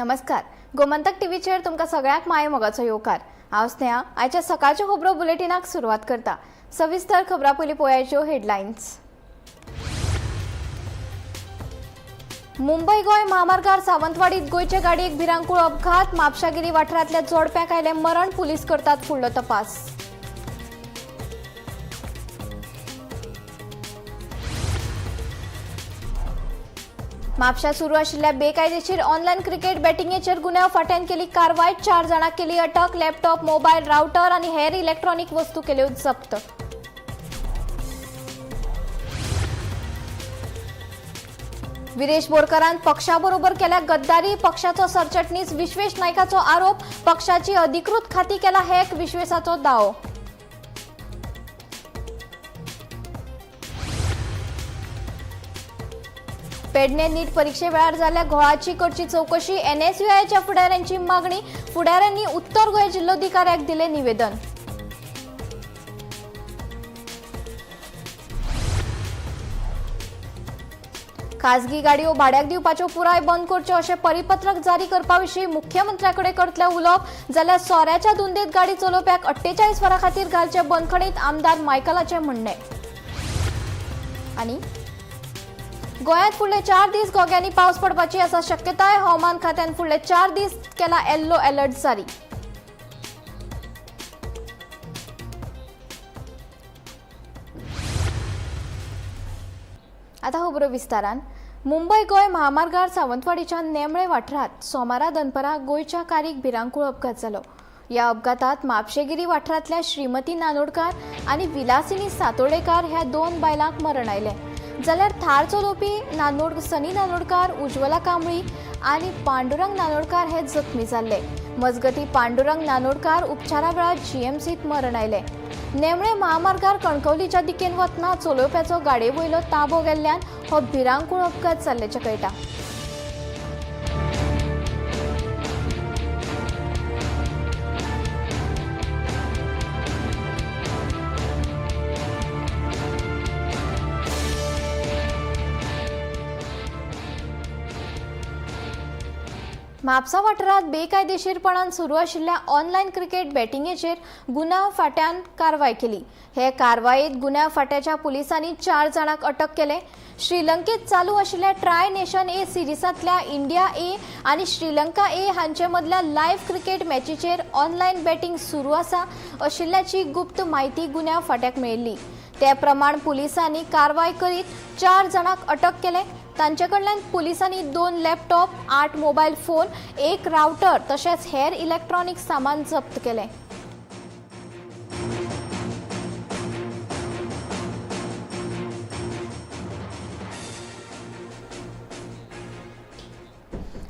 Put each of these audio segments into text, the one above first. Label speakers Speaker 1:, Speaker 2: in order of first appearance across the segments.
Speaker 1: नमस्कार, गोमंतक टीव्हीचेर तुमकां सगळ्यांक माये मोगाचो येवकार. हांव स्नेहा आयच्या सकाळच्यो खबरो बुलेटिनाक सुरवात करता. सविस्तर खबरां पयलीं पळयाच्यो हेडलायन्स. मुंबय गोंय महामार्गार सावंतवाडीत गोंयचे गाडयेक भिरांकूळ अपघात. म्हापशागिरी वाठारांतल्या जोडप्याक आयलें मरण. पुलीस करतात फुडलो तपास. म्हापशा सुरू आशिल्ल्या बेकायदेशीर ऑनलायन क्रिकेट बॅटिंगेचेर गुन्यांव फांट्यान केली कारवाय. 4 जाणांक केली अटक. लॅपटॉप, मोबायल, रावटर आनी हेर इलेक्ट्रॉनिक वस्तू केल्यो जप्त. विरेश बोरकरान पक्षाबरोबर केल्या गद्दारी. पक्षाचो सरचिटणीस विश्वेश नायकाचो आरोप. पक्षाची अधिकृत खाती केला हॅक. विश्वेशाचो दावो. पेडणे नीट परीक्षे वेळार जाल्ल्या घोळाची करची चौकशी. एनएसयूआयच्या फुडाऱ्यांची मागणी. फुडाऱ्यांनी उत्तर गोंय जिल्लोधिकाऱ्याक दिले निवेदन. खासगी गाडयो भाड्याक दिवपाच्यो पुराय बंद करच्यो अशें परिपत्रक जारी करपा विशीं मुख्यमंत्र्या कडेन करतले उलोवप. जाल्यार सोऱ्याच्या धुंदेत गाडी चलोवप्याक 48 वरां खातीर घालचे बंदखणीत. आमदार मायकलाचें म्हणणें. आनी गोंयांत फुडले 4 दीस घोग्यांनी पावस पडपाची आसा शक्यताय. हवामान खात्यान फुडले 4 दीस केला येल्लो अलर्ट जारी. आता खबरो विस्तारान. मुंबय गोंय महामार्गार सावंतवाडीच्या नेमळे वाठारांत सोमारा दनपरां गोंयच्या कारीक भिरांकूळ अपघात जालो. ह्या अपघातात म्हापशेगिरी वाठारांतल्या श्रीमती नानोडकार आनी विलासिनी सातोडेकार ह्या 2 बायलांक मरण आयलें. जाल्यार थार चलोवपी सनी नानोडकार, उज्वला कांबळी आनी पांडुरंग नानोडकार हे जखमी जाल्ले. मजगती पांडुरंग नानोडकार उपचारा वेळार जीएमसीत मरण आयलें. नेमळे महामार्गार कणकवलीच्या दिकेन वतना चलोवप्याचो गाडये वयलो ताबो गेल्ल्यान हो भिरांकूळ अपघात जाल्ल्याचें कळटा. म्हापसा वाठारांत बेकायदेशीरपणान सुरू आशिल्ल्या ऑनलायन क्रिकेट बॅटिंगेचेर गुन्यांव फांट्यान कारवाय केली. हे कारवायेत गुन्यांव फांट्याच्या पुलिसांनी 4 जाणांक अटक केले. श्रीलंकेत चालू आशिल्ल्या ट्राय नेशन ए सिरिजांतल्या इंडिया ए आनी श्रीलंका ए हांचे मदल्या लायव्ह क्रिकेट मॅचीचेर ऑनलायन बॅटिंग सुरू आसा आशिल्ल्याची गुप्त म्हायती गुन्यांव फांट्याक मेळिल्ली. ते प्रमाण पुलिसांनी कारवाय करीत 4 जाणांक अटक केले. तांचे कडल्यान पुलिसांनी 2 लॅपटॉप, 8 मोबायल फोन, 1 रावटर तशेंच हेर इलेक्ट्रॉनिक सामान जप्त केलें.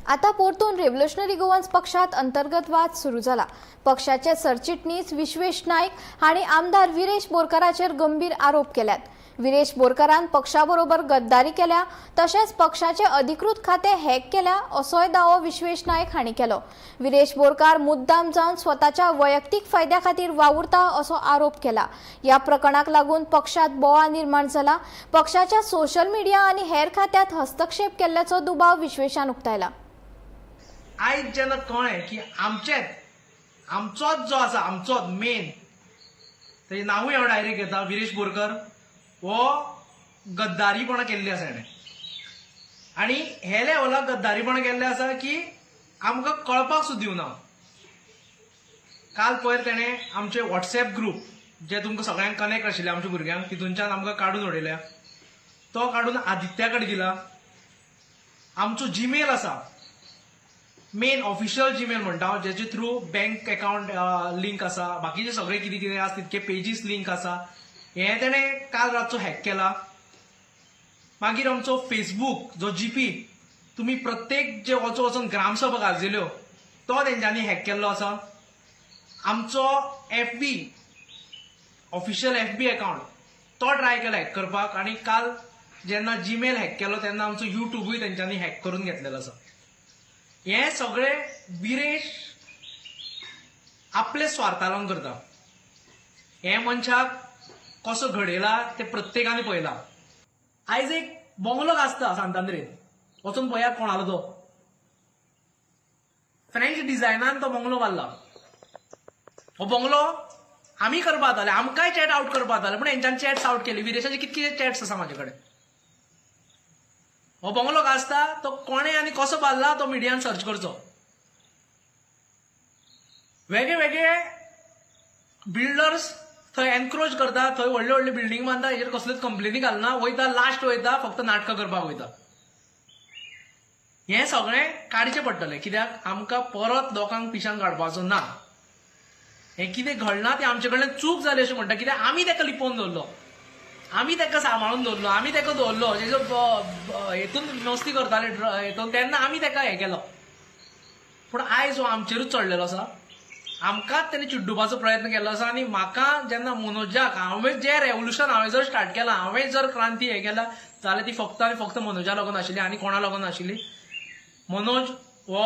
Speaker 1: आता परतून रेव्होल्युशनरी गोवन्स पक्षात अंतर्गत वाद सुरू जाला. पक्षाचे सरचिटणीस विश्वेश नायक हांणी आमदार विरेश बोरकाराचेर गंभीर आरोप केल्यात. विरेश बोरकारान पक्षाबरोबर गद्दारी केल्या तशेंच पक्षाचे अधिकृत खाते हॅक केल्या असोय दावो विश्वेश नायक हांणी केलो. विरेश बोरकार मुद्दाम जावन स्वताच्या वैयक्तीक फायद्या खातीर वावुरता असो आरोप केला. ह्या प्रकरणाक लागून पक्षात बोवाळ निर्माण जाला. पक्षाच्या सोशल मिडिया आनी हेर खात्यात हस्तक्षेप केल्ल्याचो दुबाव विश्वेशान उक्तायला.
Speaker 2: आयज जेन्ना कळ्ळें की आमचेच आमचोच जो आसा आमचोच मेन तेजें नांवूय हांव डायरेक्ट घेता, विरेश बोरकर, हो गद्दारीपणां केल्ली आसा हेणें. आनी हे लेवलाक गद्दारीपणां केल्ले आसा की आमकां कळपाक सुद्दां दिवना. काल पयर तेणें आमचे वॉट्सएप ग्रूप जे तुमकां सगळ्यांक कनेक्ट आशिल्ले आमच्या भुरग्यांक तितूनच्यान आमकां काडून उडयल्या. तो काडून आदित्या कडेन दिला. आमचो जीमेल आसा, मेन ऑफिशियल जीमेल म्हणटा हांव, जेचे थ्रू बँक अकाउंट लिंक आसा, बाकीचे सगळे कितें कितें आसा तितके पेजीस लिंक आसा. हें तेणें काल रातचो हॅक केला. मागीर आमचो फेसबूक जो जीपी तुमी प्रत्येक जे वचोन वचोन ग्रामसभा गाजयल्यो तो तेंच्यांनी हॅक केल्लो आसा. आमचो एफबी ऑफिशियल एफबी अकाउंट तो ट्राय केला हॅक करपाक. आनी काल जेन्ना जीमेल हॅक केलो तेन्ना आमचो युट्यूबूय तेंच्यांनी हॅक करून घेतलेलो आसा. हे सगळे विरेश आपले स्वार्था लागून करता. हे मनशाक कसो घडयला ते प्रत्येकाने पळयला. आयज एक बंगलो गाजता सांतांद्रेन, वचून पळयात कोणालो तो. फ्रेंच डिझायनान तो बंगलो बांदला. हो बंगलो आमी करपा जाले, आमकांय चॅट आवट करपा जाले, पूण हेंच्यान चॅट्स आवट केली. विदेशाचे कितके चॅट्स आसा म्हाजे कडेन. हो बंगलो गाजता तो कोणे आनी कसो बांदला तो मिडियान सर्च करचो. वेगळे वेगळे बिल्डर्स थंय एनक्रोच करता, थंय व्हडले व्हडले बिल्डींग बांदता, हेजेर कसल्योच कंप्लेनी घालना, वयता लास्ट वयता फक्त नाटकां करपाक वयता. हें सगळें काडचें पडटलें, कित्याक आमकां परत लोकांक पिशान काडपाचो ना. हें कितें घडना तें आमचे कडल्यान चूक जाली अशें म्हणटा, कित्याक आमी ताका लिपोवन दवरलो, आमी ताका सांबाळून दवरलो, आमी ताका दवरलो जेजो हेतून मस्ती करताले हेतून, तेन्ना आमी ताका हें केलो. पूण आयज हो आमचेरूच चडलेलो आसा, आमकांच तेणी चिड्डुपाचो प्रयत्न केल्लो आसा. आनी म्हाका जेन्ना मनोजाक हांवें जें रेवोल्युशन हांवें जर स्टार्ट केलां, हांवें जर क्रांती हें केला जाल्यार ती फक्त आनी फक्त मनोजा लागून आशिल्ली आनी कोणा लागून आशिल्ली. मनोज हो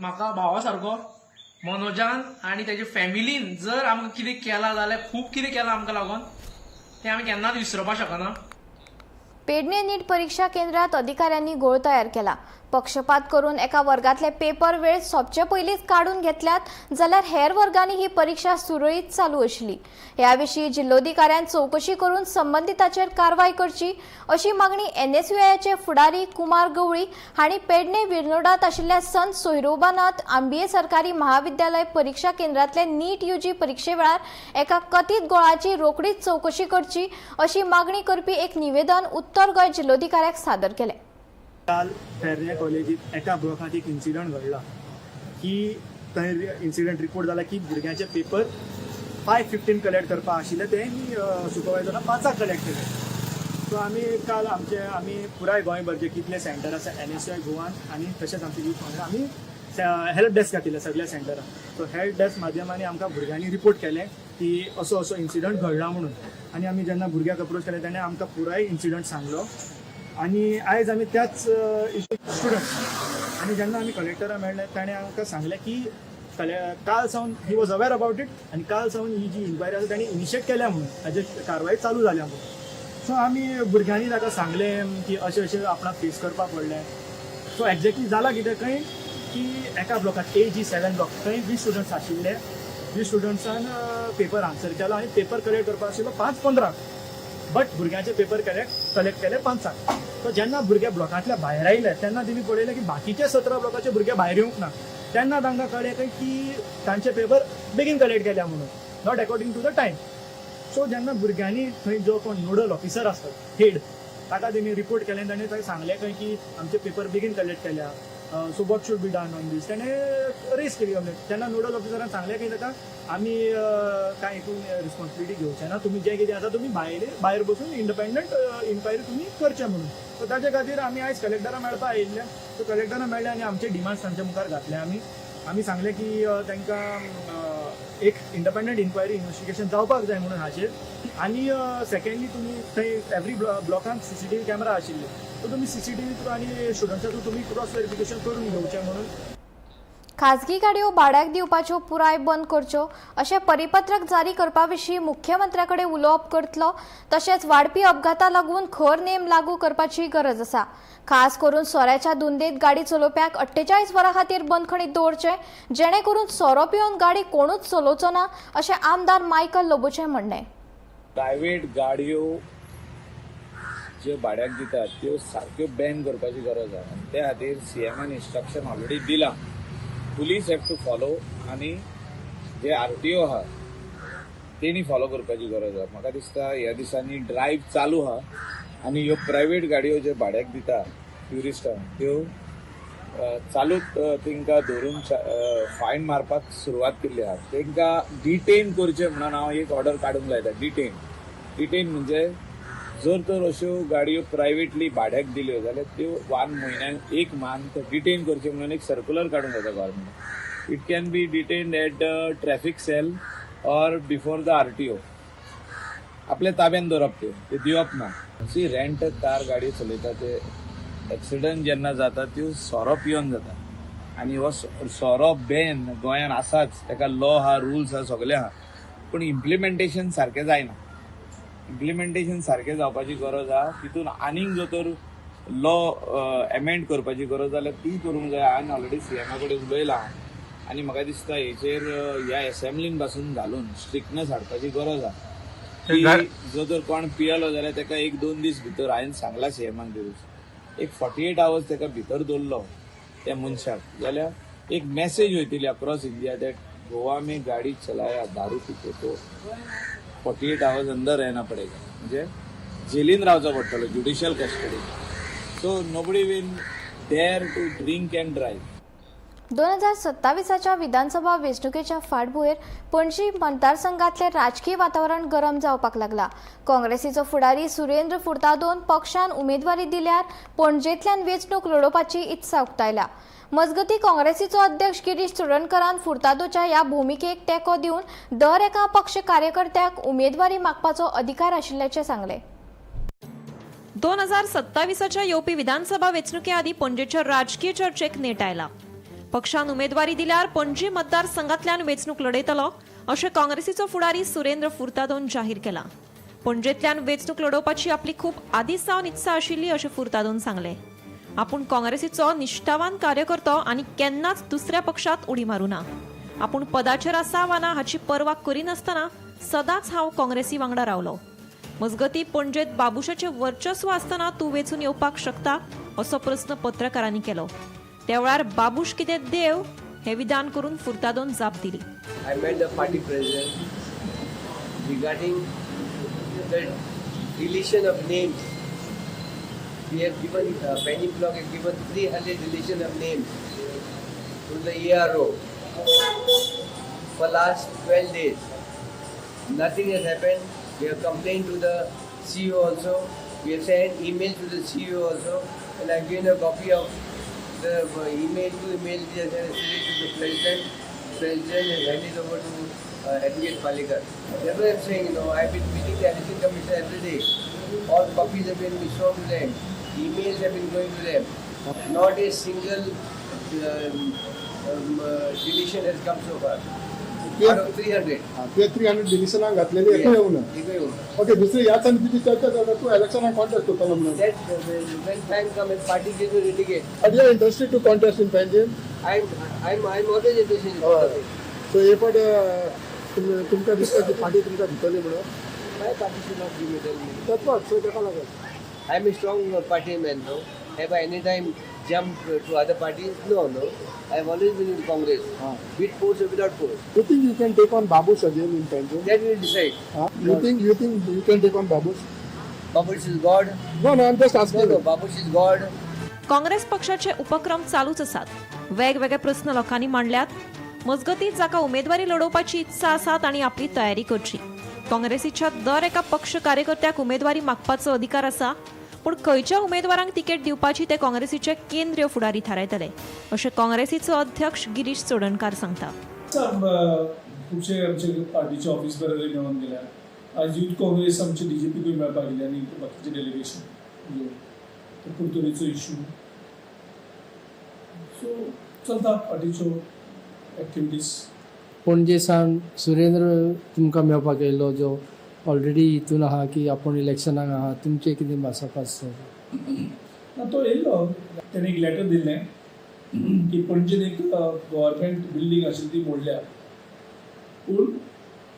Speaker 2: म्हाका भावा सारको. मनोजान आनी तेजे फॅमिलीन जर आमकां कितें केलां जाल्यार खूब कितें केलां आमकां लागून, तें आमी केन्नाच विसरपाक शकना.
Speaker 1: पेडणे नीट परीक्षा केंद्रात अधिकाऱ्यांनी गोळ तयार केला. पक्षपात करून एका वर्गातले पेपर वेळ सोंपचे पयलींच काडून घेतल्यात जाल्यार हेर वर्गांनी ही परीक्षा सुरळीत चालू आशिल्ली. ह्या विशीं जिल्लोधिकाऱ्यान चवकशी करून संबंदिताचेर कारवाय करची अशी मागणी एनएसयूआयचे फुडारी कुमार गवळी हांणी पेडणे विर्नोडात आशिल्ल्या संत सोहिरोबानाथ आंबिये सरकारी महाविद्यालय परीक्षा केंद्रातले नीट यूजी परीक्षे वेळार एका कथीत गोळाची रोखडीच चवकशी करची अशी मागणी करपी एक निवेदन उत्तर गोंय जिल्लोधिकाऱ्याक सादर केलें.
Speaker 3: काल पेरणे कॉलेजीत एका ब्लॉकांत एक इन्सिडंट घडला की थंय इन्सिडंट रिपोर्ट जाला की भुरग्यांचे पेपर 5:15 कलेक्ट करपाक आशिल्ले, ते सुपरवायझरान 5 कलेक्ट केले. सो आमी काल आमचे आमी पुराय गोंयभर जे कितले सेंटर आसा एनएसयूआय गोवान आनी तशेंच आमचे यूथ काँग्रेस आमी हेल्प डेस्क घातिल्ले सगळ्या सेंटरान. सो हेल्प डेस्क माध्यमांनी आमकां भुरग्यांनी रिपोर्ट केलें की असो असो इन्सिडंट घडला म्हणून. आनी आमी जेन्ना भुरग्याक अप्रोच केलें तेणें आमकां पुराय इन्सिडंट सांगलो. आनी आयज आमी त्याच इशू स्टुडंट आनी जेन्ना आमी कलेक्टरा मेळ्ळे ताणें आमकां सांगलें की काल सावन he was aware about it आनी काल सावन ही जी इन्क्वायरी आसा ताणें इनिशिएट केल्या म्हणून, ताजेर कारवाय चालू जाल्या म्हणून. सो आमी भुरग्यांनी ताका सांगलें की अशें अशें आपणाक फेस करपाक पडलें. सो एक्झॅक्टली जालां कितें खंय की एका ब्लॉकात AG7 block थंय 20 स्टुडंट्स आशिल्ले. 20 स्टुडंट्सान पेपर आन्सर केलो आनी पेपर कलेक्ट करपाक आशिल्लो 5:15, बट भुरग्यांचे पेपर कलेक्ट केले 5. सो जेन्ना भुरगे ब्लॉकांतल्या भायर आयले तेन्ना तेमी पळयलें की बाकीचे 17 ब्लॉकाचे भुरगे भायर येवंक ना. तेन्ना तांकां कळ्ळें की तांचे पेपर बेगीन कलेक्ट केल्या म्हणून, not according to the time. So जेन्ना भुरग्यांनी थंय जो कोण नोडल ऑफिसर आसता हेड ताका तेमी रिपोर्ट केलें, ताणें ताका सांगलें खंय की आमचे पेपर बेगीन कलेक्ट केल्या, so what should be done on this, ताणें रेज केली कंप्लेन. तेन्ना नोडल ऑफिसरान सांगलें की ताका आमी कांय हितून रिस्पॉन्सिबिलिटी घेवचे ना, तुमी जें कितें आसा तुमी भायर बसून इंडिपेंडंट इन्क्वायरी तुमी करचें म्हणून. सो ताजे खातीर आमी आयज कलेक्टरा मेळपा आयिल्ले. सो कलेक्टरा मेळ्ळे आनी आमचे डिमांड्स तांच्या मुखार घातले. आमी आमी सांगलें की तांकां एक इंडिपेंडंट इन्क्वायरी इन्वेस्टिगेशन जावपाक जाय म्हणून हाचेर. आनी सेकंडली तुमी थंय एवरी ब्लॉकान सीसीटीव्ही कॅमेरा आशिल्ले, सो तुमी सीसीटीव्ही थ्रू आनी स्टुडंट्सा थ्रू तुमी क्रॉस वेरिफिकेशन करून घेवचें म्हणून.
Speaker 1: खाजगी गाडयो भाड्याक दिवपाच्यो पुराय बंद करच्यो अशें परिपत्रक जारी करपा विशीं मुख्यमंत्र्या कडेन उलोवप करतलो. तशेंच वाडपी अपघाता लागून खर नेम लागू करपाची गरज आसा. खास करून सोऱ्याच्या धुंदेत गाडी चलोवप्याक 48 वरां खातीर बंदखणीत दवरचें, जेणे करून सोरो पिवन गाडी कोणूच चलोवचो ना अशें आमदार मायकल लोबोचें म्हणणें.
Speaker 4: प्रायव्हेट गाडयो ज्यो भाड्याक दितात त्यो सारक्यो बॅन करपाची गरज आसा. आनी त्या खातीर सीएमान इन्स्ट्रक्शन ऑलरेडी दिलां, पुलीस have to follow आनी जे आरटीओ आहा तेणी फॉलो करपाची गरज आसा. म्हाका दिसता ह्या दिसांनी ड्रायव्ह चालू आहा आनी ह्यो प्रायव्हेट गाडयो ज्यो भाड्याक दिता ट्युरिस्टांक त्यो चालूच तांकां धरून फायन मारपाक सुरवात केल्ली आहा. तांकां डिटेन करचें म्हणून हांव एक ऑर्डर काडूंक लायता. डिटेन म्हणजे जर तर अश्यो गाडयो प्रायव्हेटली भाड्याक दिल्यो जाल्यार त्यो वन म्हयन्याक एक मंथ डिटेन करच्यो म्हणून एक सर्क्युलर काडूंक जाता government. It can be detained at the traffic cell or before the RTO. आपल्या ताब्यान दवरप, त्यो ते दिवप ना. सी, रेंट कार गाडी चलयता ते एक्सिडंट जेन्ना जाता त्यो सोरो पिवन जाता आनी हो सोरो बॅन गोंयान आसाच, ताका लॉ आहा, रुल्स आहा, सगळें आहा, पूण इम्प्लिमेंटेशन सारकें जायना. इम्प्लिमेंटेशन सारकें जावपाची गरज आहा. तितून आनीक जर तर लॉ एमेंड करपाची गरज जाल्यार ती करूंक जाय. हांवें ऑलरेडी सीएमा कडेन उलयलां आनी म्हाका दिसता हेचेर ह्या एसेंब्लीन पासून घालून स्ट्रिक्टनेस हाडपाची गरज आहा की जो जर कोण पियेलो जाल्यार ताका 1-2 दीस भितर, हांवें सांगलां सीएमाक दिवस एक 48 आवर्स ताका भितर दवरलो त्या मनशाक जाल्यार एक मॅसेज वयतली अक्रॉस इंडिया that Goa में गाडी चलाया दारू पिके तो 48 आवर्स अंदर रहना पडेगा, म्हणजे जेलीन रावचो पडटलो, judicial custody. So nobody will dare to drink and drive.
Speaker 1: 2027च्या विधानसभा वेंचणुकेच्या फाटभुंयेर पणजी मतदारसंघातले राजकीय वातावरण गरम जावपाक लागला. काँग्रेसीचो फुडारी सुरेंद्र फुर्तादोन पक्षान उमेदवारी दिल्यार पणजेंतल्यान वेंचणूक लडोवपाची इत्सा उक्तायल्या. मजगती काँग्रेसीचो अध्यक्ष गिरीश चोडणकरान फुर्तादोच्या ह्या भुमिकेक तेंको दिवन दर एका पक्ष कार्यकर्त्याक उमेदवारी मागपाचो अधिकार आशिल्ल्याचें सांगलें.
Speaker 5: 2027च्या येवपी विधानसभा वेंचणुके आदीं पणजेच्या राजकीय चर्चेक नेट आयला. पक्षान उमेदवारी दिल्यार पणजी मतदारसंघातल्यान वेंचणूक लढयतलो अशें काँग्रेसीचो फुडारी सुरेंद्र फुर्तादोन जाहीर केला. पणजेंतल्यान वेंचणूक लडोवपाची आपली खूब आदीं सावन इत्सा आशिल्ली अशें फुर्तादोन सांगलें. आपूण काँग्रेसीचो निश्ठावान कार्यकर्तो आनी केन्नाच दुसऱ्या पक्षांत उडी मारूं ना. आपूण पदाचेर आसा वा ना हाची पर्वा करिनासतना सदांच हांव काँग्रेसी वांगडा रावलो. मजगती पणजेत बाबुशाचें वर्चस्व आसतना तूं वेंचून येवपाक शकता असो प्रस्न पत्रकारांनी केलो. त्या वेळार बाबूश कितें देव हें विधान करून फुर्तादोन जाप दिली.
Speaker 6: I met the party president regarding the deletion of names. We have given, Penny Block has given 300 deletion of names to the ARO for last 12 days. Nothing has happened. We have complained to the CEO also. We have sent email to the CEO also, and I have given a copy of the email to email to the president. President has handed over to Advocate Palekar. That's what I am saying. You know, I have been meeting the election commissioner every day. All copies have been shown to them. Emails have been going to them. Not a single deletion has come so far. Out of 300.
Speaker 7: ते 300 डिलिशनाक घातलेली एकूय येवना.
Speaker 6: एकूय येवना.
Speaker 7: Okay, दुसरी ह्या समितीची चर्चा जाता, तूं इलेक्शनाक कॉन्टेस्ट करतलो म्हणून.
Speaker 6: That when time comes, when party gives me the ticket.
Speaker 7: Are you interested to contest in Panjim?
Speaker 6: I'm always interested in politics.
Speaker 7: So हे फावट तुमकां दिसता की पार्टी तुमकां दितली म्हणून?
Speaker 6: My party should not give me, tell me.
Speaker 7: तत्वाच सो तेका लागून.
Speaker 6: I'm a strong party man, no. Have I any time jumped to other parties? No, no. I have always been in Congress. With force or without force.
Speaker 7: You think you can take on Babush again in Panjim?
Speaker 6: That we will decide.
Speaker 7: You think you can take on Babush?
Speaker 6: Babush is God.
Speaker 7: No, no, I'm just asking.
Speaker 6: No, no, Babush is God.
Speaker 5: Congress पक्षाचे उपक्रम चालूच आसात. वेगवेगळे प्रस्न लोकांनी मांडल्यात. मजगती जाका उमेदवारी लढोवपाची इत्सा आसा तांणी आपली तयारी करची. काँग्रेसीच्या दर एका पक्ष कार्यकर्त्याक उमेदवारी मागपाचो अधिकार आसा, पूण खंयच्या उमेदवारांक तिकेट दिवपाची ते काँग्रेसीचे केंद्रीय फुडारी थारायतले अशें काँग्रेसीचो अध्यक्ष गिरीश चोडणकार सांगता.
Speaker 8: खुबशे आमचे पार्टीचे ऑफिस बरोबर मेळून गेल्या. आज यूथ काँग्रेस आमचे डीजीपीकूय मेळपाक गेले आनी बाकीचे डेलिगेशन घेवन कुरतुरीचो इशू सो चलता पार्टीच्यो एक्टिविटीज.
Speaker 9: पणजे सावन सुरेंद्र तुमकां मेळपाक येयलो जो ऑलरेडी हितून आहा की आपूण इलेक्शनाक आहा, तुमचें कितें भासाभास
Speaker 8: ना, तो येयल्लो, तेणें एक लेटर दिल्लें की पणजेन एक गव्हर्मेंट बिल्डींग आशिल्ली ती मोडल्या, पूण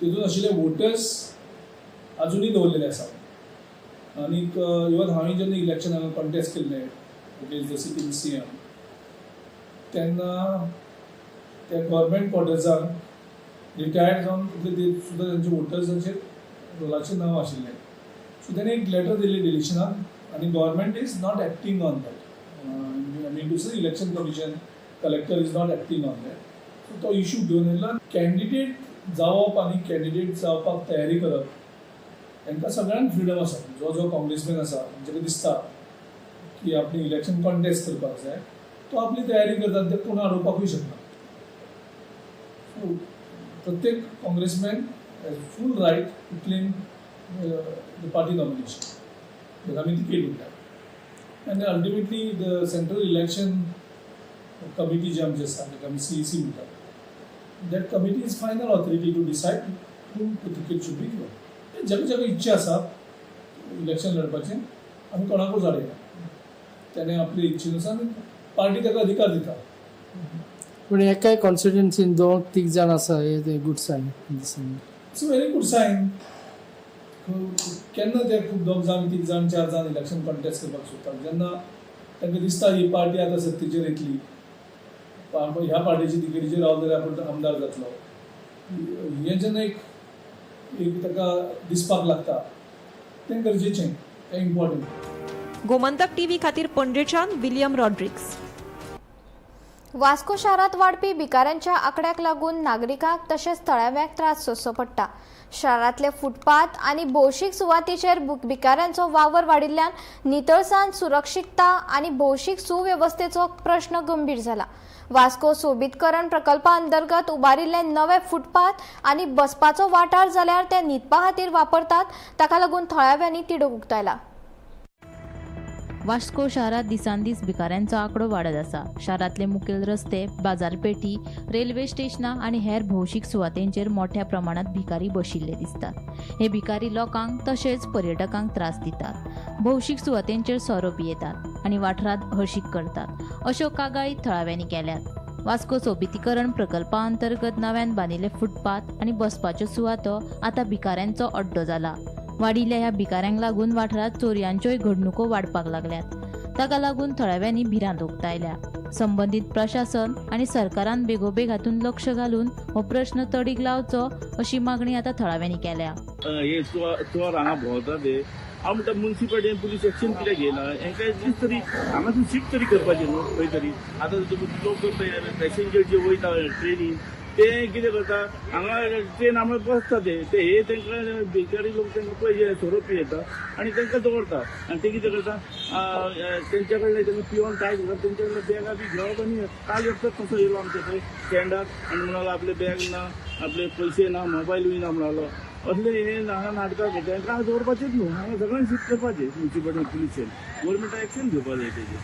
Speaker 8: तितून आशिल्ले वोटर्स अजुनूय दवरलेले आसा. आनीक इवन हांवें जेन्ना इलेक्शन कॉन्टेस्ट केल्लें against the sitting CM तेन्ना त्या गव्हर्मेंट क्वॉर्टर्साक रिटायर्ड जावन ते सुद्दां तेंचे वोटर्साचेर रोलाचें नांव आशिल्लें. सो तेणें एक लेटर दिल्ली डिलिशनाक आनी government is not acting on that. I mean to say election commission collector is not acting on that. So तो इशू घेवन येयलो. कॅन्डिडेट जावप आनी कॅन्डिडेट जावपाक तयारी करप तांकां सगळ्यांक फ्रिडम आसा. जो जो काँग्रेसमॅन आसा तांचे दिसता की आपणे इलेक्शन कॉन्टेस्ट करपाक जाय तो आपली तयारी करता, ते कोण आडोवपाकूय शकना. सो प्रत्येक congressman has full right to claim the party nomination, ताका आमी तिकेट म्हणटात. आनी ultimately the central election committee जी आमची आसा ताका आमी CEC म्हणटात, that committee is final authority to decide whom the ticket should be given. जाका जाका इच्छा आसा इलेक्शन लढपाचें आमी कोणाकूच आडयना. त्याने आपले इच्छेनुसार पार्टी ताका अधिकार दिता.
Speaker 9: पूण एकाय कॉन्स्टिट्युएन्सीन दोन तीग जाण आसा हे good sign दिसना.
Speaker 8: It's a very good sign. केन्ना ते खूब दोग जाण, तीग जाण, चार जाण इलेक्शन कॉन्टेस्ट करपाक सोदतात, जेन्ना तांकां दिसता ही पार्टी आतां सत्तेचेर येतली, ह्या पार्टीचे तिकेटीचेर रावलो जाल्यार आपूण आमदार जातलो, हें जेन्ना एक एक ताका दिसपाक लागता तें गरजेचें, तें इम्पॉर्टंट.
Speaker 5: गोमंतक टीव्ही खातीर पणजेच्यान विलियम रॉड्रिग्स.
Speaker 1: वास्को शारांत वाडपी भिकाऱ्यांच्या आंकड्याक लागून नागरिकांक तशेंच थळाव्यांक त्रास सोंसचो पडटा. शारांतले फुटपाथ आनी भौशीक सुवातीचेर भिकाऱ्यांचो वावर वाडिल्ल्यान नितळसाण, सुरक्षितता आनी भौशीक सुवेवस्थेचो प्रश्न गंभीर जाला. वास्को सोबीतकरण प्रकल्पा अंतर्गत उबारिल्ले नवे फुटपाथ आनी बसपाचो वाठार जाल्यार ते न्हिदपा खातीर वापरतात, ताका लागून थळाव्यांनी तिडक उक्तायला.
Speaker 10: वास्को शारांत दिसान दीस भिकाऱ्यांचो आंकडो वाडत आसा. शारांतले मुखेल रस्ते, बाजारपेठी, रेल्वे स्टेशनां आनी हेर भौशीक सुवातेंचेर मोठ्या प्रमाणांत भिकारी बशिल्ले दिसतात. हे भिकारी लोकांक तशेंच पर्यटकांक त्रास दितात. भौशीक सुवातेंचेर सोरो पियेतात आनी वाठारांत हळशीक करतात, अश्यो कागाळी थळाव्यांनी केल्यात. वास्को सोबितीकरण प्रकल्पा अंतर्गत नव्यान बांदिल्ले फुटपाथ आनी बसपाच्यो सुवातो आतां भिकाऱ्यांचो अड्डो जाला. वाडिल्ल्या ह्या भिकाऱ्यांक लागून वाठारांत चोरयांच्योय घडणुको वाडपाक लागल्यात. ताका लागून थळाव्यांनी भिरांत उक्तायल्या. संबंदीत प्रशासन आनी सरकारान बेगोबेग हातूंत लक्ष घालून हो प्रश्न तडीक लावचो अशी मागणी आतां थळाव्यांनी केल्या.
Speaker 11: हे चोर हांगा भोंवता ते हांव म्हणटा मुन्सिपालिटीन पुलीस एक्शन कित्याक घेयना, हेंकां एटलीस्ट तरी हांगासून शिफ्ट तरी करपाचें न्हू खंय तरी. आतां लोक पॅसेंजर जे वयता ट्रेनीन ते कितें करता, हांगा ट्रेन आमकां बसता ते ते हे तांकां भिकारी लोक तांकां पयशे सोरो पियेता आनी तांकां दवरता आनी ते कितें करता, तेंच्या कडल्यान तांकां पिवन काय करता, तेंच्या कडल्यान बॅगां बी घेवप आनी काल एकटोच तसो येयलो आमच्या थंय स्टँडार आनी म्हणालो आपले बॅग ना, आपले पयशे ना, मोबायलूय ना म्हणालो. असले हे हांगा नाटकां करता, तांकां हांगा दवरपाचेच न्हू, हांगा सगळ्यांक शिफ्ट करपाचें. मुन्सिपालिटी पुलिशेन गोवोरमेंटान एक्शन घेवपाक जाय तेजेर.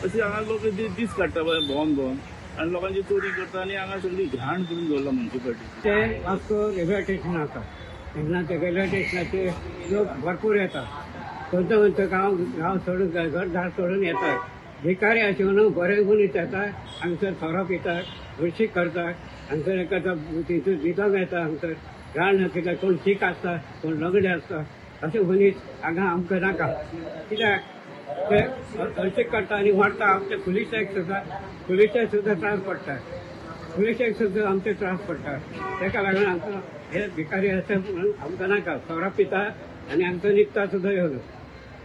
Speaker 11: अशें हांगा लोक दीस काडटा भोंवन भोंवन आनी लोकांची चोरी करता आनी हांगा सगळी घाण करून दवरला मुन्सिपालिटी.
Speaker 12: ते वास्को रेल्वे स्टेशन आसा, तेन्ना ते रेल्वे स्टेशनाचेर लोक भरपूर येतात. खंयचो खंयचो गांव गांव सोडून घरदार सोडून येतात. भिकारी आशिल्ले बरे मनीस येतात, हांगसर सोरो पितात, हळशीक करतात, हांगसर एका तितून न्हिदोंक येता. हांगसर घाण कित्याक कोण शीक आसता, कोण लंगडे आसता, अशे मनीस हांगा आमकां नाका. कित्याक ते हळशीक करता आनी व्हरता. आमचे पुलिसाक सुद्दां पुलिसाक सुद्दां त्रास पडटा, पुलिसाक सुद्दां आमचे त्रास पडटा. ताका लागून आमकां हे भिकारी आसा म्हणून आमकां नाका. सोरो पिता आनी आमकां न्हिदता सुद्दां येवन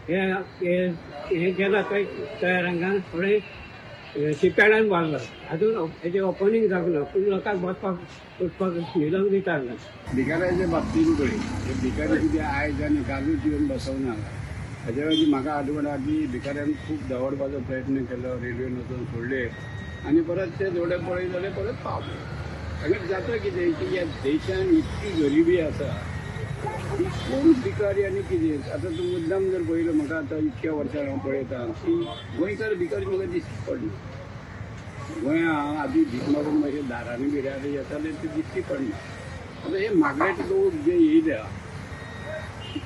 Speaker 12: हे हे गेला थंय तयार हांगा थोडे शिपयार्डान बांदला, अजून हेजें ओपनींग जावंक ना, पूण लोकांक बसपाक उठपाक न्हिदोंक दिता हांगा.
Speaker 13: भिकाऱ्याच्या बाबतीन पळय, हे भिकारी कितें आयज आनी कालूच येवन बसवना. हाज्या वयली म्हाका आठवण आहा की भिकाऱ्यांक खूब दवरपाचो प्रयत्न केलो, रेल्वेन वचून सोडले आनी परत ते थोडे पळय जाल्यार परत पावले. हांगा जाता कितें की ह्या देशान इतकी गरिबी आसा की कोण भिकारी आनी कितें. आतां तूं मुद्दाम जर पळयलो, म्हाका आतां इतक्या वर्सां हांव पळयतां की गोंयकार भिकारी म्हाका दिश्टी पडना. गोंया हांव आदीं भीक मागून मातशें दारांनी बिरांनी येताले ते दिश्टी पडना. आतां हे मागरेट लोक जे येयल्या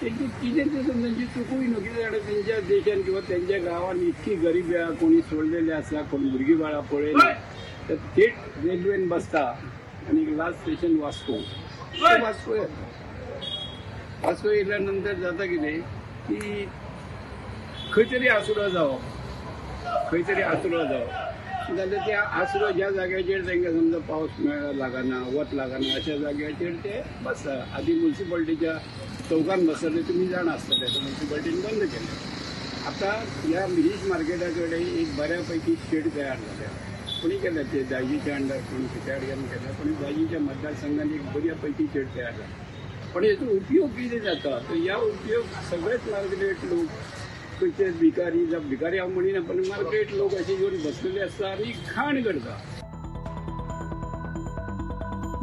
Speaker 13: तेंची कितें तें तांची चुकूय न्हू, कितें जाणां तेंच्या देशान किंवा तेंच्या गांवान इतकी गरिबी आहा, कोणी सोडलेले आसा, कोण भुरगीं बाळां पळयना, तर थेट रेल्वेन बसता आनी लास्ट स्टेशन वास्को, वास्को येता. वास्को येयल्या नंतर जाता कितें की खंय तरी आसरो जावप, खंय तरी आसरो जावप जाल्यार त्या आसरो ज्या जाग्याचेर तांकां समजा पावस मेळ लागना, वत लागना, अशा जाग्याचेर ते बसता. आदी मुन्सिपालिटीच्या चौकान बसतले तुमी जाणा आसतले, मुन्सिपालिटीन बंद केलें. आतां ह्या मिरीज मार्केटा कडेन एक बऱ्या पैकी शेड तयार जाल्या. कोणी केल्या ते दायजीच्या अंडर, कोणी कित्यान केल्या, कोणी दायजीच्या मतदारसंघान एक बऱ्या पैकी शेड तयार जाल्या. पण हेचो उपयोग कितें जाता तर ह्या उपयोग सगळेच मार्केट लोक खंयचे भिकारी, जावं भिकारी हांव म्हणिना, पण मार्केट लोक अशे येवन बसलेले आसता आनी खाण करता.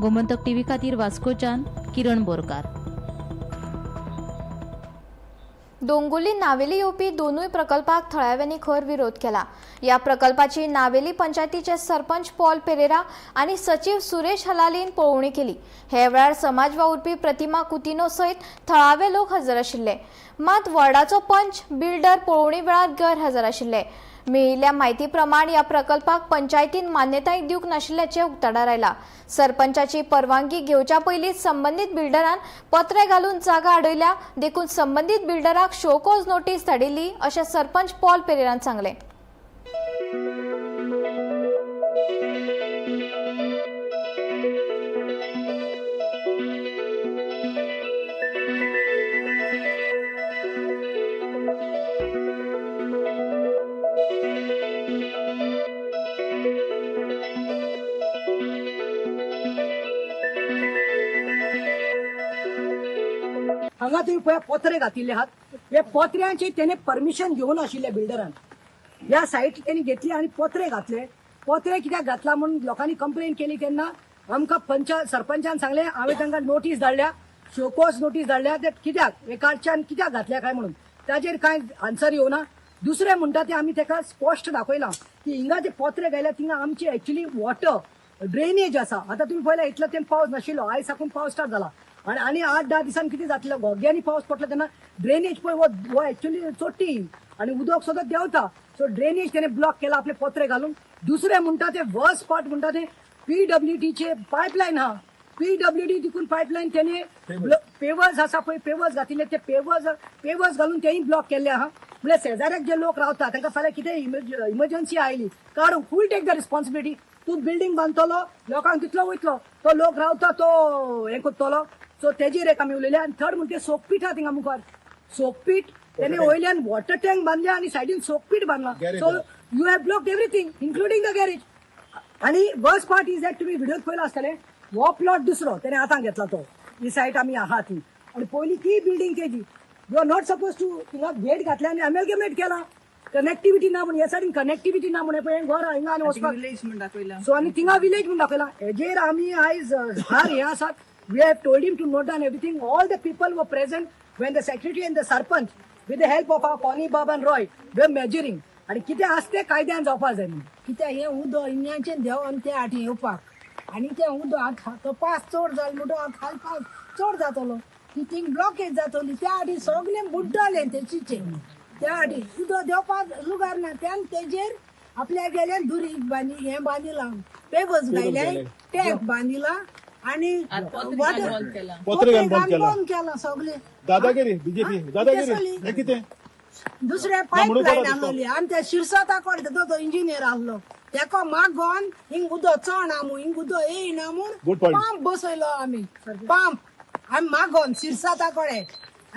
Speaker 10: गोमंतक टीव्ही खातीर वास्कोच्यान किरण बोरकार.
Speaker 1: दोंगुल्ली नावेली येवपी दोनूय प्रकल्पाक थळाव्यांनी खर विरोध केला. ह्या प्रकल्पाची नावेली पंचायतीचे सरपंच पॉल पेरेरा आनी सचीव सुरेश हलालीन पळोवणी केली. हे वेळार समाज वावुरपी प्रतिमा कुतिनो सयत थळावे लोक हजर आशिल्ले. मात वॉर्डाचो पंच बिल्डर पळोवणी वेळार गैरहजर आशिल्ले. मेळिल्ल्या म्हायती प्रमाण ह्या प्रकल्पाक पंचायतीन मान्यताय दिवंक नाशिल्ल्याचें उक्ताडार आयलां. सरपंचाची परवानगी घेवच्या पयलींच संबंदीत बिल्डरान पत्रे घालून जागा आडयल्या, देखून संबंदीत बिल्डराक शोकॉज नोटीस धाडिल्ली अशें सरपंच पॉल पेरेरान सांगलें.
Speaker 14: हांगा तुमी पळय पत्रे घातिल्ले आहात. हे पत्र्यांचे तेणे परमिशन घेवन आशिल्ले बिल्डरान. ह्या सायट तेणी घेतली आनी पत्रे घातले. पत्रे कित्याक घातला म्हणून लोकांनी कंप्लेन केली तेन्ना आमकां सरपंचान सांगलें, हांवें तांकां नोटीस धाडल्या, शोकॉज नोटीस धाडल्या, ते कित्याक एकाच्यान कित्याक घातल्या काय म्हणून. ताजेर कांय आन्सर येवना. दुसरें म्हणटा तें आमी ताका स्पश्ट दाखयलां की हिंगा जे पत्रे घायल्या थिंगा आमची एक्चुली वॉटर ड्रेनेज आसा. आतां तुमी पळयला इतलो तें पावस नाशिल्लो, आयज साकून पावस स्टार्ट जाला आनी आनी 8-10 दिसान कितें जातलें, घोग्यांनी पावस पडलो तेन्ना ड्रेनेज पळय हो एक्चुली चोट्टी आनी उदक सदांच देंवता. सो ड्रेनेज तेणें ब्लॉक केला आपले पत्रे घालून. दुसरें म्हणटा तें वर्स्ट पार्ट म्हणटा तें PWDचे पायपलायन आहा. PWD तिकून पायपलायन तेणें पेवर्स आसा पळय, पेवर्स घातिल्ले, ते पेवर्स घालून तेय ब्लॉक केल्ले आहा. म्हणल्यार शेजाऱ्याक जे लोक रावता तांकां फाल्यां कितें इमर्जन्सी आयली काडूंक फूल टेक the responsibility. तूं बिल्डींग बांदतलो, लोकांक तितलो वयतलो, तो लोक रावता तो हें करतलो. सो तेजेर एक आमी उलयले. आनी थर्ड म्हणजे सोकपीठ आहा थिंगा मुखार, सोकपीठ तेणे वयल्यान वॉटर टँक बांदल्या आनी सायडीन सोकपीठ बांदला. So you have blocked everything including the garage. आनी वर्स्ट पार्ट is that तुमी व्हिडियोत पळयला आसतलें, हो प्लॉट दुसरो तेणे आतां घेतला तो, ही सायट आमी आहा ती. आनी पयलीं ती बिल्डींग तेजी, you are not suppose to थिंगा गेट घातल्या आनी एमेलगेमेट केला, कनेक्टिविटी ना म्हणून, ह्या सायडीन कनेक्टिविटी ना म्हणून पळय घर हिंगा आनी वचपाक. सो आनी थिंगा विलेज म्हणून दाखयला. हेजेर आमी आयज हार हे आसात. We have told him to note down everything. All the people were present when the secretary and the sarpanch, with the help of our Connie Bob and Roy, were measuring. आणि कितें आसा तें कायद्यान जावपाक जाय म्हणून.
Speaker 15: कित्याक हें उदक इंजाचें देंवन ते आठ येवपाक आनी तें उदक तो पास चड जालो म्हणटकच आतां खाल पास चड जातलो, ती थिंग ब्लॉकेज जातली. त्या आटी सगळें बुड्डलें तेचीचें. त्या आटी उदक देंवपाक लुगार ना. त्यान तेजेर आपल्या गेल्यान दुरीग बांदी हें बांदिलां, पेवर्स घायले, टँक बांदिला आणि बंद केला सगळे.
Speaker 7: दादागिरी बीजेपी दादागिरी हे कितें
Speaker 15: दुसरे पायपलायन आहली आनी त्या शिरसता कडेन तो इंजिनियर आहलो, तेका मागोन हिंग उदक चड आमू, हिंग उदक येयना म्हूण पंप बसयलो आमी. पंप आमी मागोन शिरसता कडेन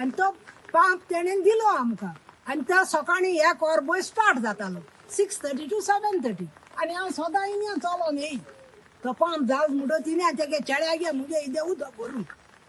Speaker 15: आनी तो पंप तेणेन दिलो आमकां. आनी तो सकाळीं 1 वर पळय स्टार्ट जातालो, 6:30 to 7:30. आनी हांव सदां हिंगा चलोन येई. तो पंप जावन म्हणटो तिणें तेगे चेड्या गे मुगे इदें उदक भरून,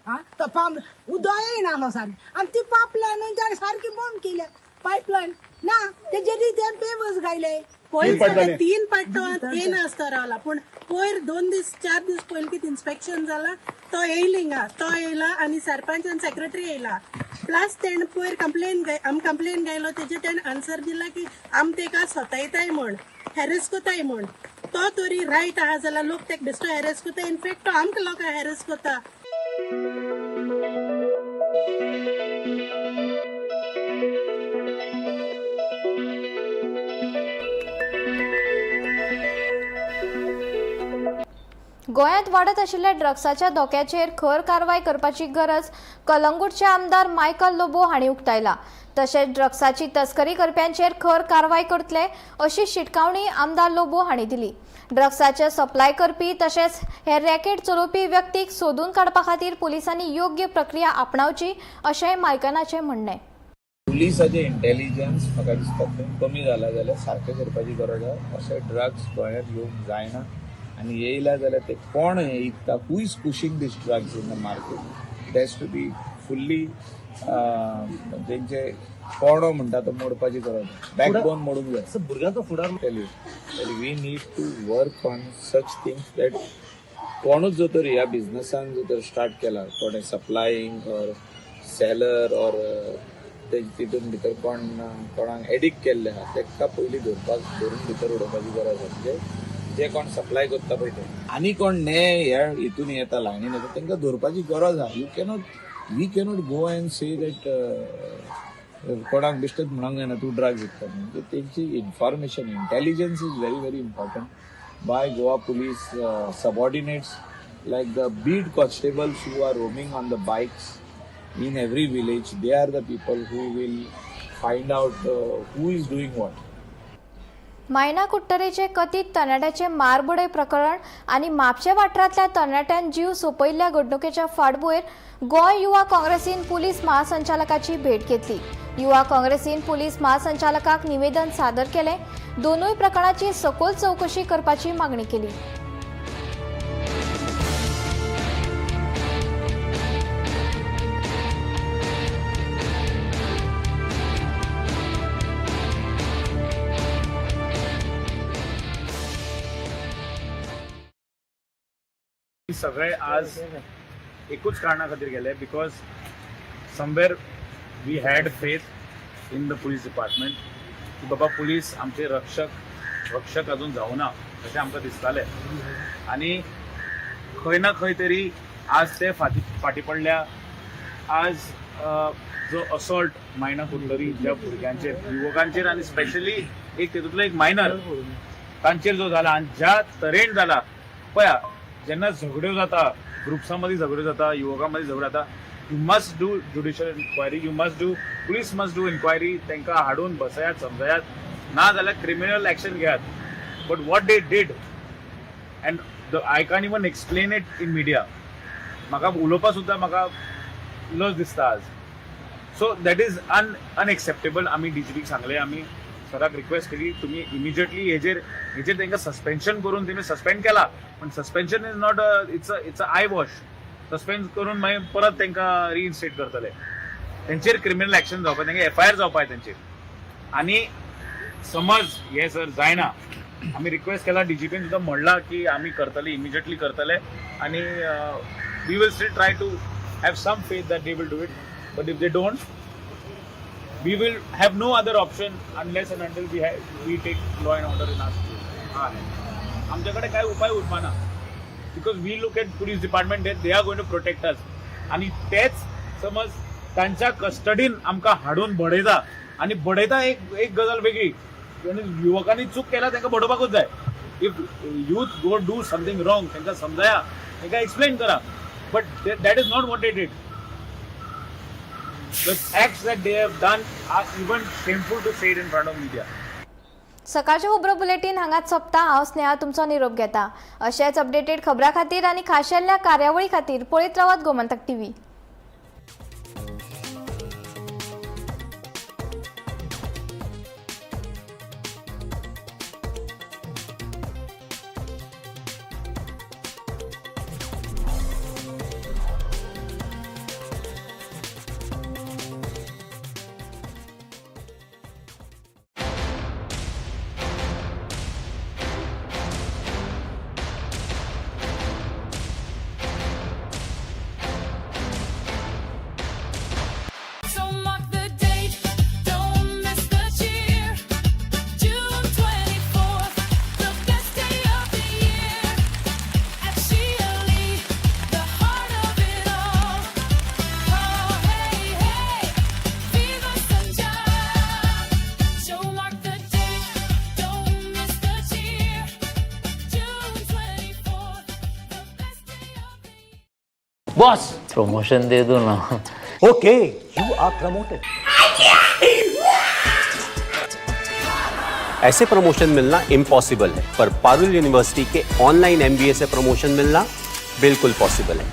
Speaker 15: आं तो पंप उदक येयनासलो सारकें. आनी ती पायपलायन ताणें सारकी बंद केल्या, पायपलायन ना तेजेर ते पेवर्स घायले.
Speaker 16: पयर 3 पाट्टो येयनासतो रावला, पूण पयर 2 दीस 4 दीस पयलीं कितें इन्स्पेक्शन जाला तो येयलो हिंगा, तो येयला आनी सरपंच आनी सेक्रेटरी येयला. प्लस तेणें पयर कंप्लेन आमी कंप्लेन घायलो तेजेर तेणें आन्सर दिला की आमी तेका सतायताय म्हण, हॅरेस कोताय म्हण. तो तरी रायट आहा जाल्यार लोक तेका बेश्टो हॅरेस कोता, इनफेक्ट तो आमकां लोकांक हॅरेस कोता.
Speaker 1: गोंयांत वाडत आशिल्ल्या ड्रग्साच्या धोक्याचेर खर कारवाय करपाची गरज कलंगूटचे आमदार मायकल लोबो हांणी उक्तायला. तशेंच ड्रग्साची तस्करी करप्यांचेर खर कारवाय करतले अशी शिटकावणी आमदार लोबो हांणी दिली. ड्रग्साचे सप्लाय करपी तशेंच हे रॅकेट चलोवपी व्यक्तीक सोदून काडपा खातीर पुलिसांनी योग्य प्रक्रिया आपणावची अशेंय मायकनाचें म्हणणें.
Speaker 4: पुलिसाचें इंटेलिजन्स म्हाका दिसता खूब कमी जाला जाल्यार सारकें करपाची गरज आसा. अशें ड्रग्स गोंयांत येवंक जायना आनी येयला जाल्यार ते कोण हें इकता, who is pushing this drugs in the market, it has to be fully तेंचे कोणो म्हणटा तो मोडपाची गरज, बॅकबोन मोडूंक जाय.
Speaker 17: भुरग्यांचो फुडार
Speaker 4: we need to work on such things that कोणूच जो तर ह्या बिझनसान जो तर स्टार्ट केला, कोणें सप्लायींग ऑर सेलर ऑर ते तितून भितर कोण कोणाक एडिक्ट केल्ले आहा तेका पयलीं धरपाक धरून भितर उडोवपाची गरज आसा. म्हणजे जे कोण सप्लाय करता पळय ते आनी कोण ने ह्या हितून येता, लायनीन येता, तांकां धरपाची गरज आहा. You cannot we cannot go and say that कोणाक बेश्टेच म्हणूंक जायना तूं ड्रग्स विकता. म्हणजे तेंची information, intelligence is very very important by Goa police subordinates like the beat constables who are roaming on the bikes in every village. They are the people who will find out who is doing what.
Speaker 1: मायना कुडटरेचे कथीत तरणाट्याचे मारबडय प्रकरण आनी म्हापशें वाठारांतल्या तरणाट्यान जीव सोंपयिल्ल्या घडणुकेच्या फाटभुंयेर गोंय युवा काँग्रेसीन police महासंचालकाची भेट घेतली. युवा काँग्रेसीन पुलीस महासंचालकाक निवेदन सादर केलें. दोनूय प्रकरणाची सखोल चवकशी करपाची मागणी केली.
Speaker 17: सगळे आज एकूच कारणा खातीर गेले, because somewhere we had faith in the police department की बाबा पुलीस आमचे रक्षक अजून जावना अशें आमकां दिसतालें आनी खंय ना खंय तरी आज ते फाटी पडल्या. आज जो असॉल्ट मायना कुडटरी ज्या भुरग्यांचेर, युवकांचेर आनी स्पेशली एक तेतूंतलो एक मायनर तांचेर जो जाला आनी ज्या तरेन जाला, पळया जेन्ना झगड्यो जाता, ग्रुप्सां मदीं झगड्यो जाता, युवकां मदीं झगड्यो जाता, you must do judicial inquiry, you must do, police must do inquiry. तांकां हाडून बसयात, समजायात, ना जाल्यार क्रिमिनल एक्शन घेयात. But what they did and I can't even explain it in media. म्हाका उलोवपा सुद्दां म्हाका लज दिसता आज. So that is unacceptable. आमी डीजीपीक सांगलें, आमी सराक रिक्वेस्ट केली, तुमी इमिजिएटली हेजेर तांकां सस्पेन्शन करून, तेमी सस्पेंड केला, पण suspension is not a, it's a eye wash. Suspend करून मागीर परत तांकां रिइन्स्टेट करतले. तेंचेर क्रिमिनल एक्शन जावपाक, तांकां एफआयआर जावपाक तेंचेर. आनी समज हे सर जायना, आमी रिक्वेस्ट केला, डीजीपीन सुद्दां म्हणलां की आमी करतले, इमिजिएटली करतले आनी we will still try to have some faith that they will do it. But if they don't, we will have no other option unless and until we take law and order in our hand. आमच्याकडे काय उपाय उरपाना, because we look at police department, they are going to protect us. आनी तेच समज तांच्या कस्टडीन आमकां हाडून बडयता, आनी बडयता एक गजाल वेगळी, युवकांनी चूक केला तांकां बडोवपाकूच जाय. If youth go do something wrong, तांकां समजाया, तांकां एक्सप्लेन करा, but that is not what they did. The acts that they have done are even shameful to say it in front of media.
Speaker 1: सकाळचे खबरो बुलेटीन हांगाच सोंपता. हांव स्नेहा तुमचो निरोप घेता. अशेच अपडेटेड खबरां खातीर आनी खाशेल्या कार्यावळी खातीर पळयत रावात गोमंतक टीव्ही.
Speaker 18: बॉस प्रमोशन दे दो ना.
Speaker 19: Okay, you are promoted. ऐसे प्रमोशन मिलना इम्पॉसिबल है, पर पारुल यूनिवर्सिटी के ऑनलाइन एमबीए से प्रमोशन मिलना बिल्कुल पॉसिबल है.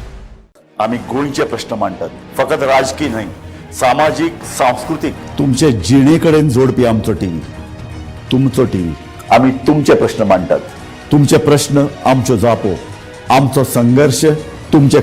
Speaker 20: आमी गोंयचे प्रश्न मांडटात, फकत राजकीय न्हय, सामाजीक, सांस्कृतीक, तुमचे जिणे कडेन जोडपी आमचो टीव्ही, तुमचो टीव्ही. आमी तुमचे प्रश्न मांडटात, तुमचे प्रश्न आमच्यो जापो, आमचो संघर्श तुमचे